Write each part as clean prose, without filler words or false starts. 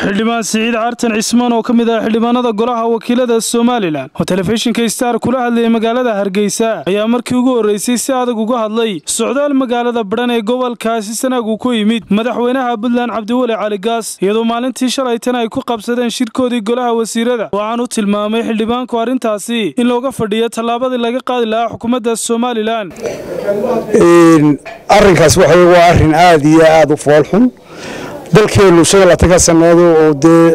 Xildhibaan Siciid Cartan Cismaan oo ka mid ah xildhibaanada golaha wakiilada Somaliland oo telefishinka Star kula hadlayay magaalada Hargeysa ayaa markii ugu horeysay si adag uga hadlay socdaal magaalada Badhan ee gobolkaasi Sanaag uu ku yimid madaxweynaha Puntland Cabdiweli Cali Gaas, iyadoo maalintii shalaytan ay ku qabsadeen shirkoodii golaha wasiirada. Waxaanu tilmaamay xildhibaanku arrintaasi in looga fadhiyo tallaabadii laga qaadi lahaa xukuumadda Somaliland. Arrinkaas waxa waa arrin aad iyo aad u foolxun. Dalkeenu 25-ka sannadood oo dee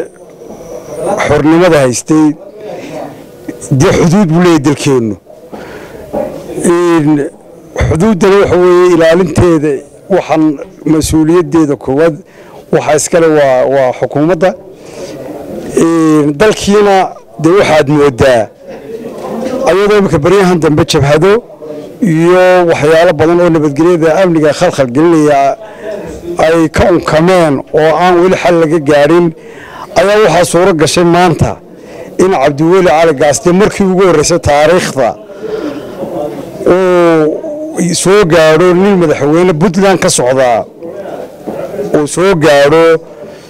xornimada haystay, dee xuduud buu leeyahy dalkeennu. Xuduuddana waxa weeye ilaalinteeda waxaan mas-uuliyaddeeda koowaad waxaa iskale waa xukuumadda dalkiina. Dee waxaad moodaa ayadoo imika baryahan dambe jabhado iyo waxyaalo badan oo nabadgelyada amniga khalkhal gelinaya ay ka unkameen oo aan weli xal laga gaadhin, ayaa waxaa suuro gashay maanta in Cabdiweli Cali Gaas dee markii ugu horreysay taariikhda uu soo gaadho nin madaxweyne Puntland ka socdaa uu soo gaadho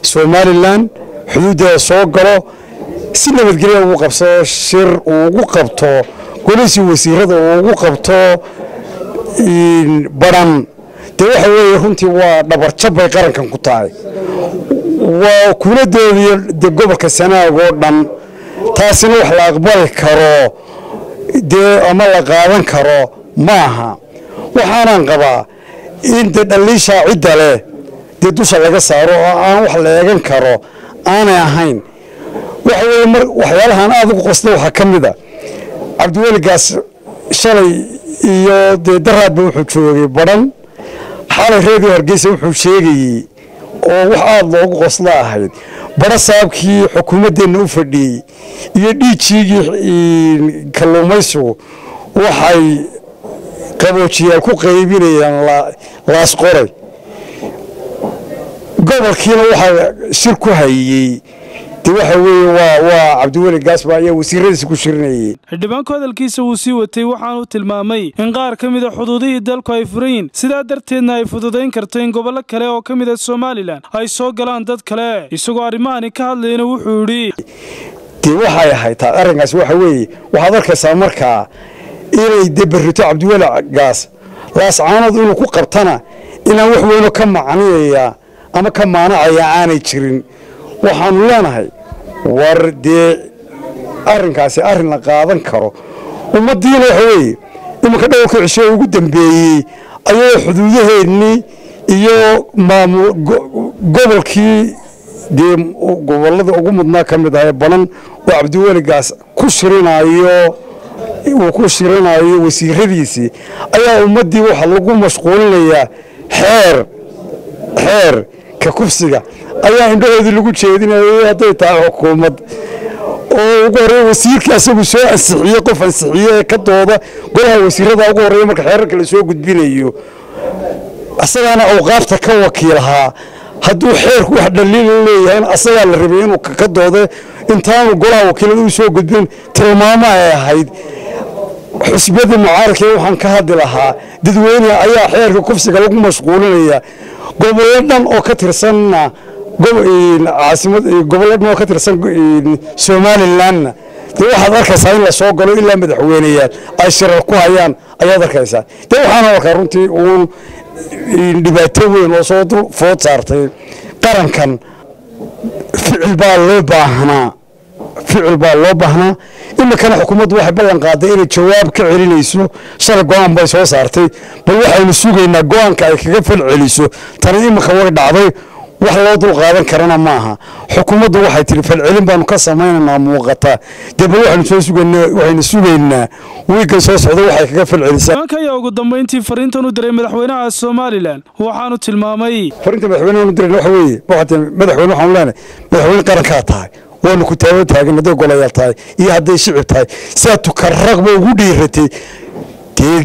Somaliland, xuduuddeeda soo galo, si nabadgelya ugu qabsado shir, uu ugu qabto golisii wasiirada, uu ugu qabto Badhan. Dee waxa weeye runtii waa dhabarjab bay qarankan ku tahay, waa kula doodiyo dee gobolka Sanaag oo dhan. Taasina wax la aqbali karo dee ama la qaadan karo ma aha. Waxaanaan qabaa in dee dhaliishaa cidda leh dee dusha laga saaro oo aan wax la eegan karo aanay ahayn. Waxa weeye mar waxyaalahan aad ugu qosla waxaa ka mid a Cabdiweli Gaas shalay iyo dee daraadba wuxuu joogay Badhan. Xalay Reediyo Hargeysa wuxuu sheegayey oo wax aada loogu qoslo ahayd badho saabkii xukuumaddeenna u fadhiyey iyo dhiijiigii kalluumaysigu waxay qaboojiyaal ku qaybinayaan Laasqoray. Gobolkiina waxaa shir ku hayey de waxa weeye waa Cabdiweli Gaasba ayaa wasiiradiisa ku shirinayay. Xildhibaanku hadalkiisa wuu sii watay, waxaanu tilmaamay in qaar ka mida xuduudihii dalku ay furayin, sidaa darteedna ay fududayn karto in gobollo kale oo ka mida Somaliland ay soo galaan dad kale. Isagoo arrimahani ka hadlayna wuxuu yidhi: Dee waxay ahayd taa arrinkaas waxa weeye waxaad arkaysaa markaa inay dee berrito Cabdiweli Gaas Laascaanood inuu ku qabtana inaan wax weyno ka macniyaya ama ka maanacaya aanay jirin. Waxaanu leenahay war dee arrinkaasi arrin la qaadan karo ummaddiina waxa weeye iminka dhowrka cisho ugu dambeeyey ayagoo xuduudaheennii iyo maamul gobolkii dee gobollada ugu mudnaa ka mid ah ee Banan oo Cabdiweli Gaas ku shirinayo, uu ku shirinayo wasiiradiisii, ayaa ummaddii waxaa lagu mashquulinayaa xeer ka kufsiga ayaa indhahoodii lagu jeedinayay. Hadday tahay xukuumad oo ugu horreeya wasiirkii asagu soo ansixiye, qof ansixiye ee ka dooda golaha wasiirada ugu horreeya marka xeerarka la soo gudbinayo, asagaana awqaafta ka wakiilahaa, hadduu xeerku wax dhaliil leeyahay asagaa la rabay inuu ka doodo intaanu golaha wakiilada u soo gudbin. Tilmaamo ay ahayd xusbiyadii mucaaradka waxaan ka hadli lahaa dadweyne ayaa xeerka kufsiga lagu mashquulinaya gobollo dhan oo ka tirsanna caasimad, gobollo dhan oo ka tirsan Somalilandna. Dee waxaad arkaysaa in la soo galo ilaa madaxweyneyaal ay shirar ku hayaan ayaad arkaysaa. Dee waxaana arkaa runtii uun dhibaato weyn oo soo dul food saartay qarankan. Ficil baa loo baahnaa, ficil baa loo baahnaa. Iminkana xukuumaddu waxay ballan qaaday inay jawaab ka celinayso. Shalay go-aan bay soo saartay, bal waxaynu sugaynaa go-aanka ay kaga fal celiso. Tani iminka way dhacday, wax loo dul qaadan karana maaha. Xukuumaddu waxay tihi falcelin baanu ka samaynaynaa muuqata. Dee bal waxaynu soo sugaynaa, waxaynu sugaynaa wiiggan soo socda waxay kaga falcelisaa. Xildhibaanka ayaa ugu dambayntii fariintan u diray madaxweynaha Somaliland, waxaanu tilmaamay: Fariinta madaxweynaha u dirayna waxa weeye, waxaa tihi madaxweyne, waxaanu leenahay madaxweyne qarankaa tahay, waanu ku taagan taagan hadday golayaal tahay iyo hadday shicib tahay. Siaad tukaraqba ugu dhiiratay dee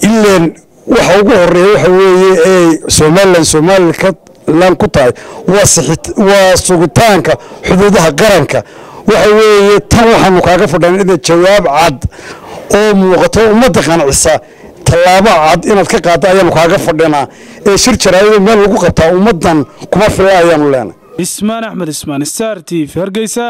ileen waxa ugu horeeya waxa weeye ee Somaliland Somaliland ku tahay waa sugitaanka xuduudaha qaranka. Waxa weeye tan waxaanu kaaga fadhan inaad jawaab cad oo muuqato ummadda qancisa, tallaabo cad inaad ka qaadda ayaanu kaaga fadhinaa. Ee shir jaraa'idoo meel lagu qabtaa ummaddan kuma fila ayaanu leenahay. Ismaan Axmed Ismaan, Star TV, Hargeysa.